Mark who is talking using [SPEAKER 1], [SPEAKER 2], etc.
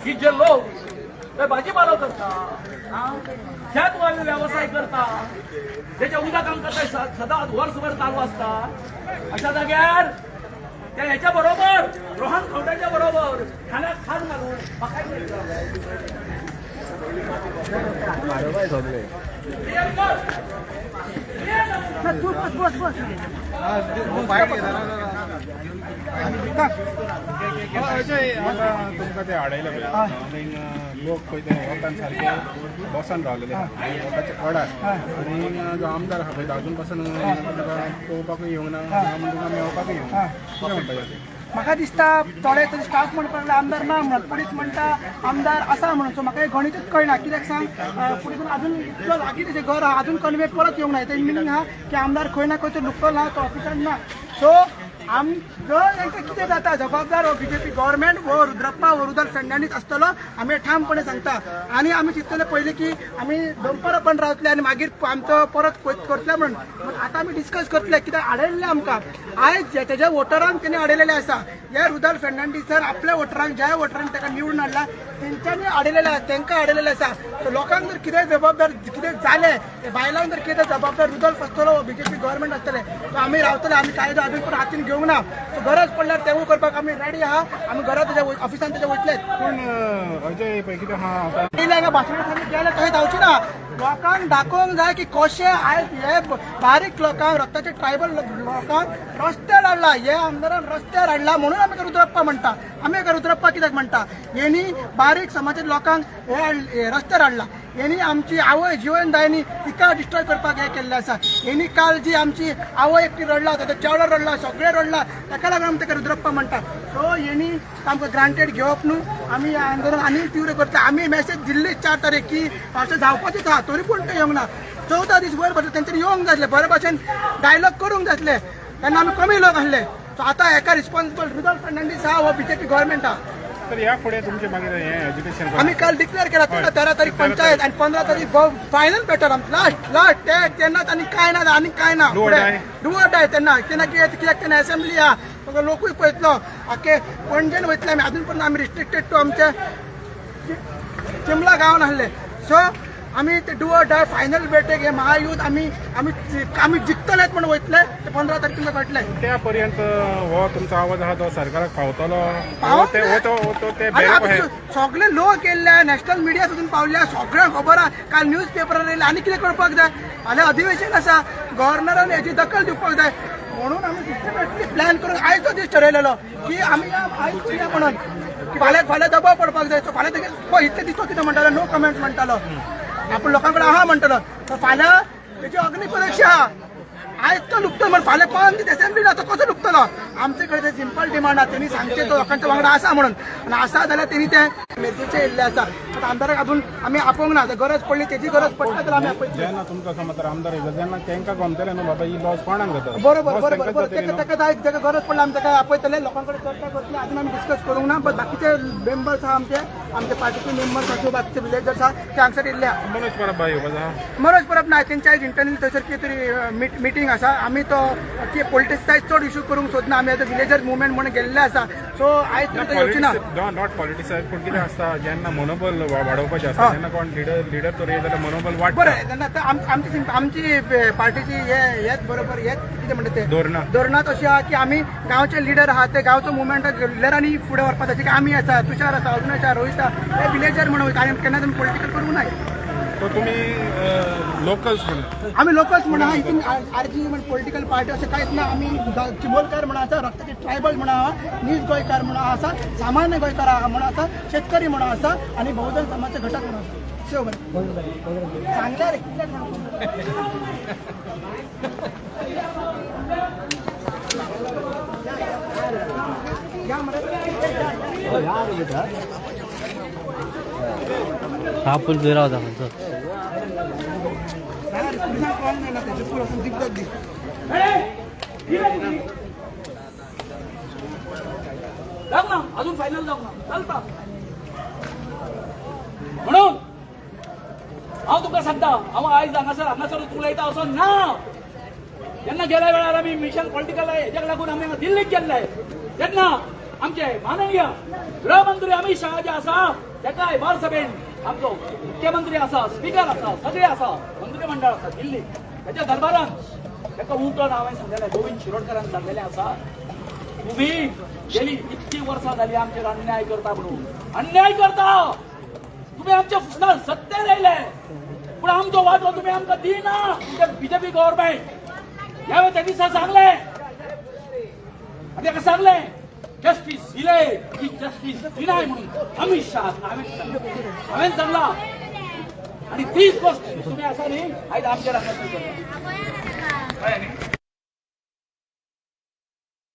[SPEAKER 1] की जे लोक ते भाजीपालो करता, शेत व्यवसाय करता, ज्याच्या उदक आमकां थंय सदांच वर्सभर चालू आसता, अशा जाग्यार त्या ह्याच्या बरोबर, रोहन खंवट्याच्या बरोबर खाण्याक खाण घालून म्हाका. क्लियर कर.
[SPEAKER 2] तू बस बस बस.
[SPEAKER 3] अजय, आतां तुमकां ते आडयले पळय आनी लोक पळय ते वतान सारके बसान रावलेले आहा आनी वताचे कडार, आनी जो आमदार आहा पळय तो अजून पासून तुमकां पळोवपाकूय येवंक ना, तुमकां मेळपाकूय येवंक ना. कितें म्हणपाचें?
[SPEAKER 2] म्हाका दिसता थोडे तरी स्टाफ म्हणपाक लागले आमदार ना म्हणून, पुलीस म्हणटा आमदार आसा म्हणून. सो म्हाका हें गणितूच कळना. कित्याक सांग, पुलिसान अजून इतलो लागीं तेजें घर आहा, अजून कन्वे परत येवंक ना. तें मिनींग आहा की आमदार खंय ना खंय तो लुकलो ना, तो ऑफिसान ना. सो आम जर तांकां कितें जाता, जबाबदार हो बीजेपी गव्हर्मेंट, हो रुद्रप्पा, हो रुदल फर्नांडीस आसतलो, आमी ठामपणे सांगता. आनी आमी चिंततले पयलीं की आमी दनपारां पण रावतले आनी मागीर आमचो परत करतले म्हणून. पूण आतां आमी डिस्कस करतले, कित्याक आडयल्लें आमकां आयज तेज्या वोटरांक तेणी अडयलेलें आसा. ह्या रुदल फर्नांडीसान आपल्या वोटरांक, ज्या वोटरांक ताका निवडून हाडला, तेंच्यांनी अडयलेलें आसा, तांकां अडयलेलें आसा. सो लोकांक जर कितें जबाबदार कितें जालें, ते बायलांक जर कितें जबाबदार रुदोल्फ आसतलो, बीजेपी गव्हर्मेंट आसतलें. सो आमी रावतले. आमी कायदो अजून पण हातीन घेवंक ना. सो गरज पडल्यार तेवूय करपाक आमी रेडी आहा. आमी घरा तेज्या ऑफिसान तेज्या वयतलेच.
[SPEAKER 3] पूण अजय पळय कितें आहा आतां.
[SPEAKER 2] पयलीं हांगा भाशणां सारकें गेले तशें जावचें ना. लोकांक दाखोवंक जाय की कशें आयज हे बारीक लोकांक, रक्ताचे ट्रायबल लोकांक रस्त्यार हाडला हे आमदारान. रस्त्यार हाडला म्हणून आमी रुद्रप्पा म्हणटा. आमी एका रुद्रप्पा कित्याक म्हणटा? हेणी बारीक समाजाच्या लोकांक हे रस्त्यार हाडला. हेणी आमची आवय जिवन दायनी तिका डिस्ट्रॉय करपाक हें केल्लें आसा. हेणी काल जी आमची आवय एकटी रडला, ताचो चेडो रडला, सगळे रडला, ताका लागून आमी ताका रुद्रप्पा म्हणटा. सो हेणी आमकां ग्रांटेड घेवप न्हू. आमी हें आंदोलन आनी तीव्र करतले. आमी मॅसेज दिल्ली 4 तारीख की अशें जावपाचेच आहा, तरी पूण ते येवंक ना. 14 दीस वयर भरले. तेंच्यांनी येवंक जाय आसलें, बरे भाशेन डायलॉग करूंक जाय आसलें. तेन्ना आमी कमी लोक आसले. सो आतां हेका रिस्पॉन्सिबल रुदोल्फ फर्नांडीस आहा, हो बीजेपी गव्हर्मेंट आहा.
[SPEAKER 3] तर ह्या फुडें तुमचें मागीर हें एज्युकेशन
[SPEAKER 2] आमी काल डिक्लेअर केला, 13 तारीख पंचायत आणि 15 तारीख फायनल बॅटल. आमचं लास्ट लास्ट ते तेन्नाच. आनी काय ना, आनी काय ना.
[SPEAKER 3] Do or die.
[SPEAKER 2] Do or die तेन्ना. तेन्ना कित्याक कित्याक तेन्ना असेंब्ली आहा. सगळो लोकूय पळयतलो. आख्खे पणजेन वयतले आमी. अजून पर्यंत आमी रिस्ट्रिक्टेड टू आमचे चिमला गांवान आसले. सो आमी ते do or die final बैठक, हे महायुद्ध आमी आमी आमी जिखतलेच म्हण वयतले. ते 15 तारीख तुमकां कळटलें.
[SPEAKER 3] त्या पर्यंत हो तुमचो आवाज आहा तो सरकाराक पावतलो?
[SPEAKER 2] पावोंक
[SPEAKER 3] हो ते हो तो हो तो ते
[SPEAKER 2] आनी
[SPEAKER 3] बॅक
[SPEAKER 2] आतां सगळे लोक येयल्ले, नॅशनल मिडिया सुद्दां पावल्या, सगळ्यांक खबर आहा. काल न्यूज पेपरार येयले. आनी कितें करपाक जाय? फाल्यां अधिवेशन आसा, गव्हर्नरान हेजी दखल दिवपाक जाय म्हणून आमी सिस्टमॅटिकली प्लॅन करून आयज तो दीस ठरयलेलो की आमी या, आयज करुया म्हणून, की फाल्यां फाल्यां दबाव पडपाक जाय. सो फाल्यां तेगे पळय इतले दीस तो कितें म्हणटालो? नो कमेंट्स म्हणटालो, आपूण लोकां कडेन आहा म्हणटालो. तर फाल्यां तेजी अग्नी परिक्षा आहा. आयज तो लुपतलो म्हण फाल्यां 5 दीस असेंब्ली ना, तो कसो लुपतलो? आमचे कडेन ते सिंपल डिमांड आहा, तेणी सांगचें तो लोकांच्या वांगडा आसा म्हणून. आनी आसा जाल्यार तेणी ते मिरजेचे येयल्ले आसा. आतां आमदाराक अजून आमी आपोवंक ना. गरज पडली, तेजी गरज पडटा जाल्यार आमी आपयतले.
[SPEAKER 3] जेन्ना तुमकां समज तर आमदार येता तेन्ना तांकां गमतलें न्हू बाबा ही लॉस कोणाक जाता.
[SPEAKER 2] बरोबर.
[SPEAKER 3] Loss
[SPEAKER 2] बरोबर.
[SPEAKER 3] तांकांच
[SPEAKER 2] बरोबर.
[SPEAKER 3] जातली
[SPEAKER 2] ताका
[SPEAKER 3] न्हू.
[SPEAKER 2] ताका जाय, ताका गरज पडल्यार आमी ताका आपयतले, लोकां कडेन चर्चा करतले. अजून आमी डिस्कस करूंक ना, बट बाकीचे मेंबर्स आहा आमचे, आमचे पार्टीचे मेंबर्स आसा, बाकीचे विलेजर्स आहा, ते हांगसर येयल्ले आहा.
[SPEAKER 3] मनोज परब भाई येवपाचो आहा?
[SPEAKER 2] मनोज परब ना. तेंच्या आयज इंटरनल थंयसर कितें तरी मिटींग आसा. आमी तो की पॉलिटिसायज चड इशू करूंक सोदना. आमी आतां विलेजर्स मुवमेंट म्हणून गेल्ले आसा. सो आयज तरी तो येवची ना.
[SPEAKER 3] Not politicise, पूण कितें आसता, जेन्ना मनोबल वाडोवपाचें आसता तेन्ना कोण लिडर लिडर तर येयलो जाल्यार मनोबल वाडटा.
[SPEAKER 2] बरें, तेन्ना आतां आमची पार्टीची हे हेच बरोबर, हेच कितें म्हणटा ते
[SPEAKER 3] धोरणां.
[SPEAKER 2] धोरणां तशी आहा की आमी गांवचे लिडर आहा, ते गांवचो मुवमेंट लिडरांनी फुडें व्हरपाक. जशें की आमी आसा, तुषार आसा, अरुण आसा, रोहित आसा, हे विलेजर म्हणून वयता आनी केन्नाच आमी पॉलिटिकल करूंक नाय.
[SPEAKER 3] तो तुमी लोकल्स म्हणून.
[SPEAKER 2] आमी लोकल्स म्हणा. हितून आरजी म्हण पॉलिटिकल पार्टी अशें कांयच ना. आमी चिंबोलकार म्हणून आसा, रक्ताचे ट्रायबल म्हणून आहा, नीज गोंयकार म्हणून आसा, सामान्य गोंयकार आहा म्हणून आसा, शेतकरी म्हणून आसा आनी बहुजन समाजचे घटक म्हणून आसा. शेव बरें सांगल्या रे, कितल्याक म्हणून. या मरे.
[SPEAKER 4] हा पूल जुना होता म्हणतो.
[SPEAKER 2] कॉल नाही ना त्याचे पूल असून दिग्गज दी.
[SPEAKER 1] जाऊ ना, अजून फायनल जाऊ ना, चलता म्हणून हांव तुका सांगता, हांव आयज हांगासर हांगासरूच उलयता असो ना. जेन्ना गेल्या वेळार आमी मिशन पॉलिटिकल हेज्याक लागून आमी हांगा दिल्लीक गेल्ले, तेन्ना आमचे माननीय गृहमंत्री अमित शहा जे आसा तेकाय भर सभेन आमचो मुख्यमंत्री आसा, स्पीकर आसा, सगळे आसा, मंत्रीमंडळ आसा दिल्ली, त्याच्या दरबारान ताका उठून हांवें सांगलेलें, गोविंद शिरोडकरान सांगलेलें आसा, तुम्ही गेली इतकी वर्सां झाली आमचेर अन्याय करता म्हणून, अन्याय करता तुम्ही, आमच्या फुसणार सत्तेर येयले पूण आमचो वांटो तुम्ही आमकां दिना. तुमचे बीजेपी गव्हर्मेंट ह्या त्या दिसा सांगलें आनी ताका सांगलें जस्टीस दिले की जस्टीस दिनाय म्हणून अमित शहा हांवें सांगलें, हांवें सांगला. आणि तीच गोष्ट तुम्ही आसा न्ही आयज आमचेर हांगा. कळ्ळें न्ही?